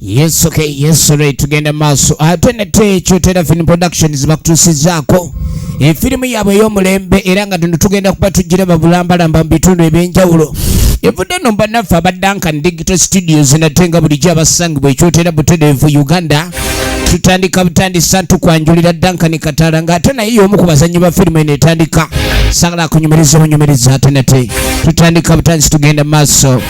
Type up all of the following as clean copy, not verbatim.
Yes, okay, yes, right, tugenda maaso ate nate ekyo Terafin Productions bakutuusizaako efirimu yaabwe ey'omulembe era nga tuno tugenda kuba tugiraba bulambalamba mu bitundu eby'enjawulo. Evudde nno bannaffe aba Duncan Digital Studios nate nga bulijjo abasangibwa ekyotera butereevu Uganda. Tutandika butandisa tukwanjulira Duncan Katala ng'ate naye y'omu ku bazannyi ba firimu eno etandika. Sagala kunyumiriza obunyumiriza ate nate tutandika butandisi tugenda maaso.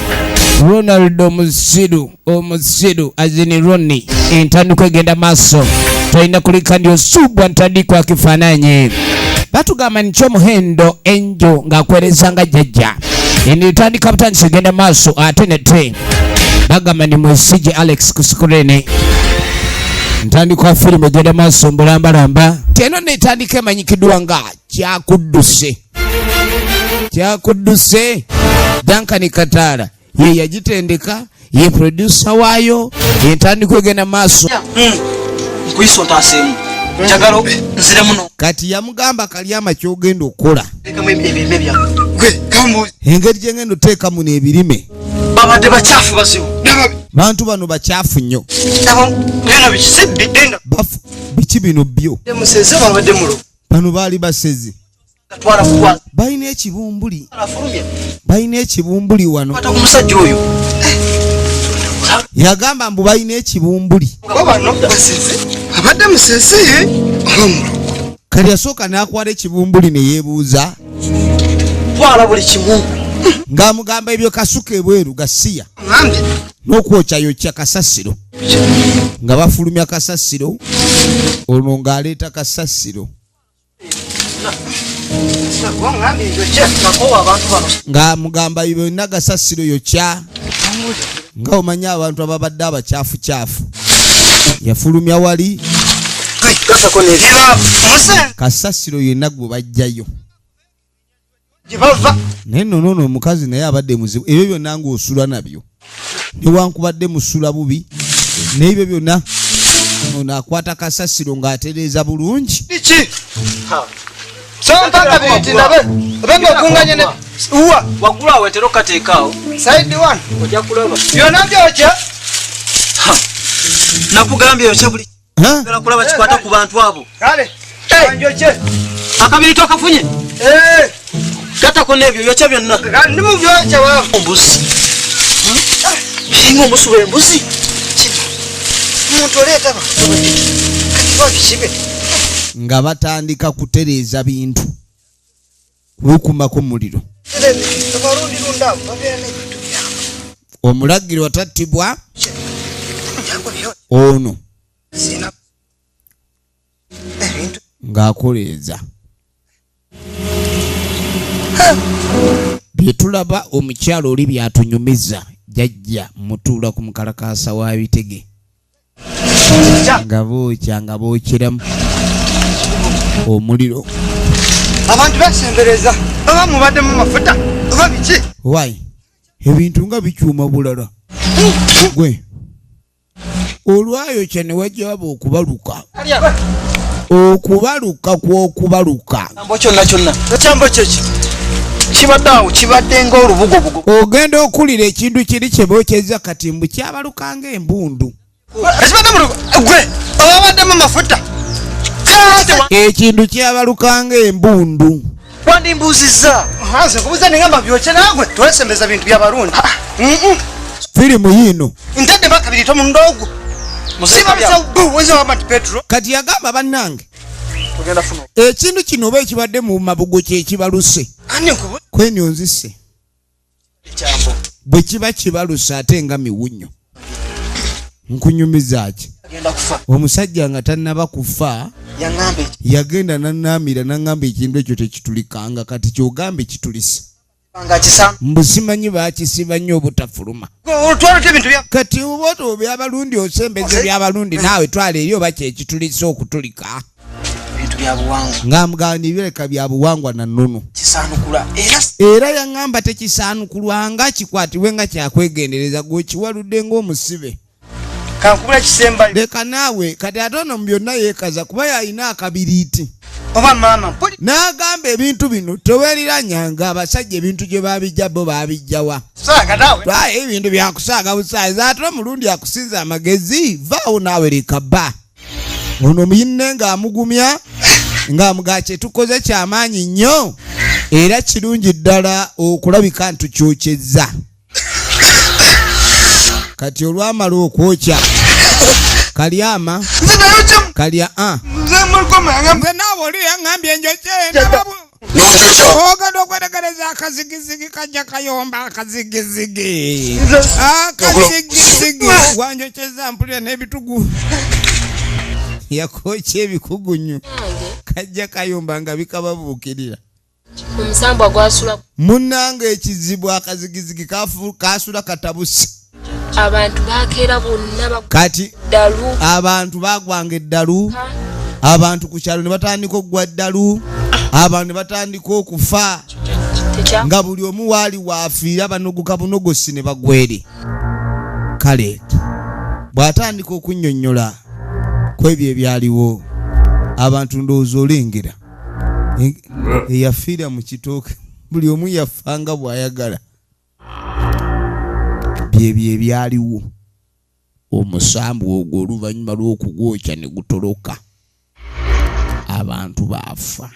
Ronald Omusiru omusiru azini Roni entandikwa egenda maaso tolina kulika ndi osubwa ntandikwa kifaananyi batugamba nti kyomuhendo enjo ng'akwereza nga jjajja eno etandika butandisi egenda maaso ate nete bagamba ni mwesije Alex ku sikurene ntandikwa firimu egenda maaso mbulambalamba teno netandika emanyikiddwa nga kyakudduse kyakudduse Duncan Kataala ye yagitendeka ye producer waayo entandikwa egenda maaso. Nkuyisa ontaseemu njagala nziremu no Kati yamugamba Kalyama kyogenda okukola lekamu ebirime byange Gwe kambuuzi. Engeri gyengenda oteeka muno ebirime Babadde bakyafu bazibu. Bantu bano bakyafu nnyo. Bino biki genda. Bafu biki bino byo? Museze babadde mulo. Bano baali basezi. Balina ekibumbuli. Balina ekibumbuli wano. Kwata ku musajja oyo. Yagamba mbu balina ekibumbuli. Bano baseze. Abadde museze oba mulo. Kati yasooka n'akwata ekibumbuli ne yeebuuza. Twala buli kimu. Ng'amugamba ebyo kasuka ebweru gasiya. Ngambye. N'okwokyayokya kasasiro. Nga bafulumya kasasiro, ono ng'aleeta kasasiro. Ng'amugamba byonna gasasiro yokya. Nga omanyi abantu ababadde abakyafucyafu. Yafulumya wali. Kasasiro yenna gwe bajjayo. Naye nno noono omukazi naye abadde muzibu. Ebyo byonna ng'osula nabyo. Newankubadde musula bubi, naye ebyo byonna ono akwata kasasiro ng'atereeza bulungi. Biki? Sompa kabiriti ndabe. Obe ng'okunganye ne uwa. Waggulu awo entera okukateeka awo. Side one. Ojja kulaba. Byonna byokya. Ha. Nakugambye yokya buli. Ha? Njagala kulaba kikwata ku bantu abo. Kale. Njokye. Akabiriti okafunye? Gattako n'ebyo yokya byonna. Kale, ndi mu byokya waawo. Ombuzi. Biringa omusu w'embuzi. Omuntu oleeta abantu kati babikibe. Nga batandika kutereeza bintu. Kubikumako muliro. Omulagiro atattibwa ono ng'akoleeza. Bye tulaba omukyalo oli byatunyumiza jjajja mutuula ku mukalakaasa wa bitege. Nga bookya nga bookyeramu omuliro. Abantu basembereza oba mubaddemu mafuta oba biki? Why? Ebintu nga bikyuma bulala. Gwe olwayokya ne wajja waba okubaluka. Okubaluka kw'okubaluka. Kyambo kyonna kyonna. Ekyambo kyo ki? Kibadde awo, kibadde ng'olubugobugo. Ogenda okulira ekintu kiri kye bookyezza kati mbu kyabaluka ng'embundu. Ekibadde mu lugo, gwe obabaddemu mafuta. Ekintu kyabaluka ng'embundu. Wandimbuuzizza. Nze nkubuuza ne ngamba byokye naawe twesembeza bintu by'Abarundi. Firimu yiino. Ntadde bakabiri tomu ndoogo. Muzeeyi Siba bu, weza wamba nti Petro. Kati yagamba bannange. Tugenda funa. Ekintu kino oba ekibadde mu mabugo kye kibaluse. Ani nkubu? Kweni onzise. Ekyambo. Bwe kiba kibaluse ate nga miwunyo. Nkunyumiza ki? Agenda kufa. Omusajja nga tannaba kufa, Yaŋŋamba eki. yagenda n'annaamira n'aŋŋamba ekintu ekyo tekitulikanga kati ky'ogambe kitulise. Nga kisa. Mbu simanyi baakisiba nnyo obutafuluma. Gwe otwala otya ebintu bya- Kati oba otwo by'Abalundi osembeza eby'Abalundi naawe twala eri oba kye kitulise okutulika. Ebintu bya buwangwa. Ng'amugamba nti bireka bya buwangwa na nnono. Kisaanukula era Era yaŋŋamba tekisaanukulwanga kikwatibwe nga kyakwegendereza gwe okiwaludde ng'omusibe. Kankubula kisembayo. Leka naawe kati ate ono mu byonna yeekaza kuba yalina akabiriiti. Oba maama mpuli. N'agamba ebintu bino teweeriranyanga abasajja ebintu gye babijja bo babijjawa. Saaga naawe. Lwayo ebintu byakusaaga busaazi ate omulundi akusinza amagezi vaawo naawe leka bba. Ono muyinne ng'amugumya ng'amugaa kye tukoze kyamaanyi nnyo era kirungi ddala okulabika nti tukyokyezza. Kati olwamala okwokya Kalyama Nze nayokya kalya a nze mulukoma nga nze naawe oli yaŋŋambye njokye ogenda okwetegereza akazigizigi kajja kayomba akazigizigi akazigizigi wanjokyeza mpulira n'ebitugu yakwokya ebikugunyu kajja kayomba nga bikababuukirira. Omusambwa gwasula Munnange ekizibu akazigizigi kasula katabuse. Abantu bakeera bonna bagwa Kati ddalu. abantu bagwanga eddalu, abantu ku kyalo ne batandika okugwa ddalu, abantu ne batandika okufa nga buli omu waali waafiira banogoka bunogosi ne bagwere. Kale bw'atandika okunnyonnyola ku ebyo ebyaliwo abantu ndowooza olengera eyafiira mu kitooke buli omu yafa nga bw'ayagala. Byebyo ebyaliwo. Omusambu ogwo oluvannyuma lw'okugwokya ne gutoloka abantu baafa.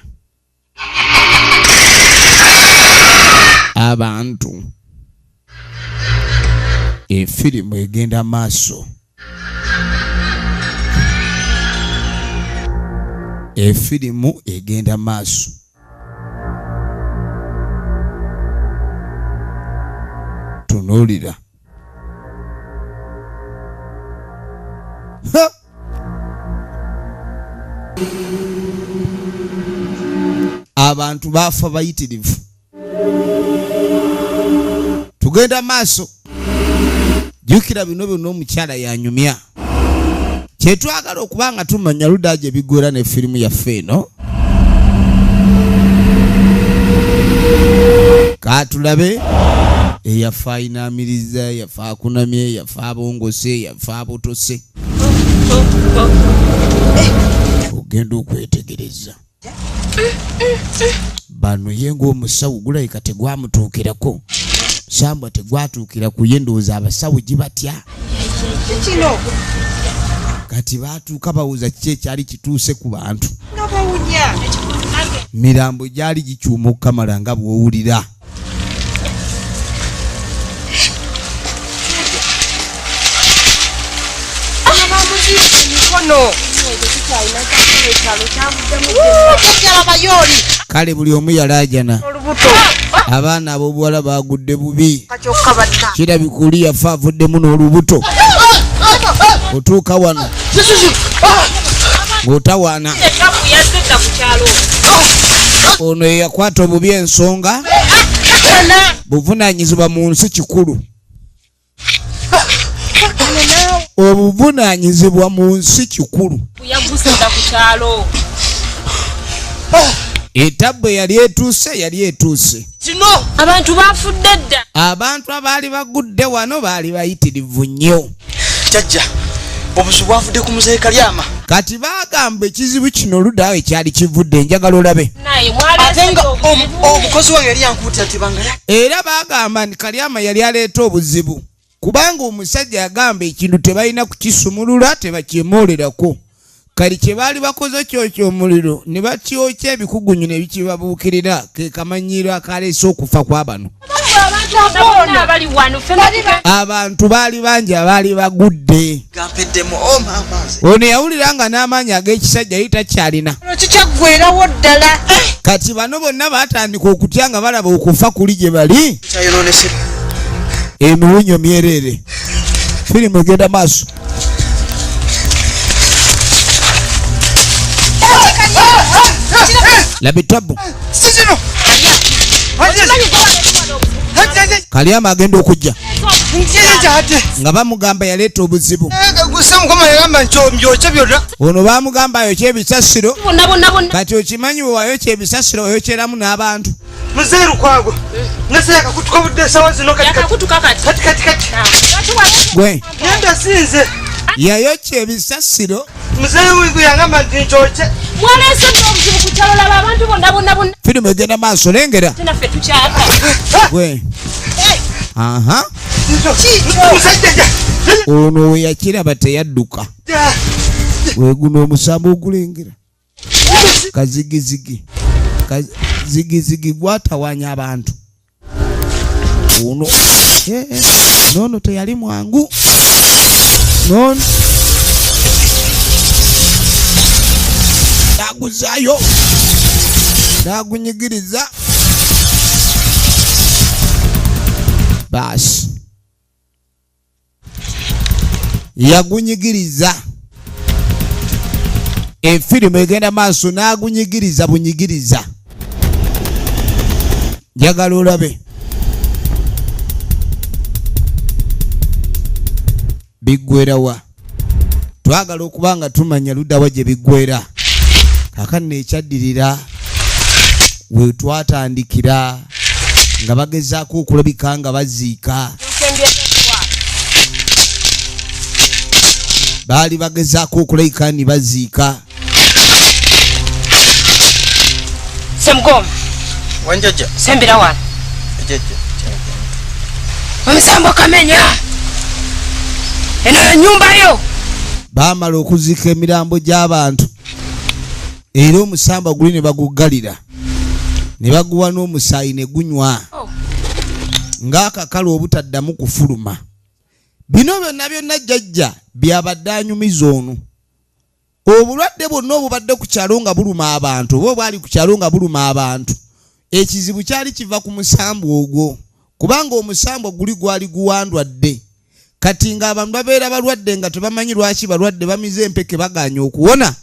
Abantu efirimu egenda maaso. Efirimu egenda maaso. Tunuulira. Ha! Abantu baafa bayitirivu. Tugenda maaso. Jjukira bino byonna omukyala yanyumya. Kyetwagala okuba nga tumanya ludda gye biggwera ne firimu yaffe eno. Kaatulabe eyafa ayinaamiriza, eyafa akunamye, eyafa abongose, eyafa abotose. Ogenda okwetegereza. Bano ye ng'omusawo gulabika tegwamutuukirako. Sambwa tegwatuukira ku ye ndowooza abasawo gibatya. Kino. Kati baatuuka bawuza kiki ekyali kituuse ku bantu. Nga bawunya. Mirambo gyali gikyuma okukamala nga bw'owulira. Kale buli omu yalaajana. Abaana ab'obuwala baagudde bubi. Kirabika oli yafa avuddemu n'olubuto. Otuuka wano ng'otawaana. Ono ye yakwata obubi ensonga buvunaanyizibwa mu nsi kikulu. Obuvunaanyizibwa mu nsi kikulu. Etabbu yali etuuse, yali etuuse. Abantu bafudde dda. Abantu abaali bagudde wano baali bayitirivu nnyo. Jjajja, obuzibu bwavudde ku muzeeyi Kalyama. Kati baagamba ekizibu kino oludda awo ekyali kivudde, njagala olabe. Ate nga omukozi wange yali yankuutira tebanga ya- Era baagamba nti Kalyama yali aleeta obuzibu kubanga omusajja yagamba ekintu tebalina kukisumulula, tebakyemolerako. Kali kye baali bakoze kyokya omuliro ne bakyokya ebikugunyu ne bikibabuukirira, ke kamanyiiro akaleese okufa kwa bano. Abantu baali bangi abaali bagudde. Gampeddemu, oh maama nze. Ono yawulira nga n'amaanyi ag'ekisajja yali takyalina. Kikyaggwerawo ddala. Kati bano bonna baatandika okutya nga balaba okufa kuli gye bali. Kyayonoonese. Emiwunyo myereere. Firimu egenda maaso. Labitabu. Kalyama agenda okujja nga bamugamba yaleeta obuzibu. Ono bamugamba ayokye ebisasiro. Kati okimanyi bwe wayokya ebisasiro oyokyeramu n'abantu. Muzeeyi Lukwago, nase yakakutuka budde essaawa zino kati kati. Yakakutuka kati. Kati kati kati. Gwe. Ngenda sinze. Yayokya ebisasiro Muzeeyi wigu yangamba nti nkyokye. Mwaleese dda obuzibu ku kyalo laba abantu bonna bonna bonna. Firimu egenda maaso lengera. Ate naffe tukyaka. Gwe. Aha. Musajja Ono we yakiraba teyadduka. Weguno omusambo ogulengera. Kazigizigi. Kazigizigi gwatawanya abantu. Ono. Nono teyali mwangu. Nono. Naguzayo. Nagunyigiriza. Basi. Yagunyigiriza. Efirimu egenda maaso n'agunyigiriza bunyigiriza. Njagala olabe. Biggwera wa? Twagala okuba nga tumanya ludda wa gye biggwera. Kaakano ekyaddirira we twatandikira nga bagezaako okulabika nga baziika. Baali bagezaako okulabika ni baziika. Semugombe. Wanjajja. Sembera wano. Jajja. Omusambo kamenya. Eno ennyumba yo. Baamala okuziika emirambo gy'abantu. Era omusamba guli ne baguggalira. Ne baguwa n'omusaayi ne gunywa. Oh. Ng'akakalu obutaddamu kufuluma. Bino byonna byonna jjajja byabadde anyumiza ono. Obulwadde bwonna obubadde ku kyalo nga buluma abantu, oba obwali ku kyalo nga buluma abantu. Ekizibu kyali kiva ku musambu ogwo. Kubanga omusambu guli gwali guwandwadde. Kati ng'abantu babeera balwadde nga tebamanyi lwaki balwadde, bamize empeke bagaanye okuwona.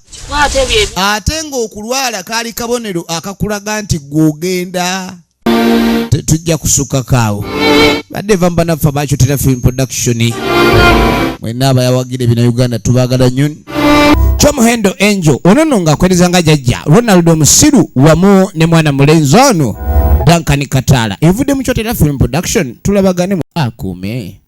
Ate ng'okulwala kaali kabonero akakulaga nti gw'ogenda. Tetujja kusukako awo. Badde va mu bannaffe abakyotera Film Production. Mwenna abayawagira ebina Uganda tubaagala nnyo. Kyomuhendo Angel ono nno ng'akwereza nga jjajja Ronald Omusiru wamu ne mwana mulenzi ono Duncan Kataala. Evudde mu Kyotera Film Production, tulabagane mu akuume.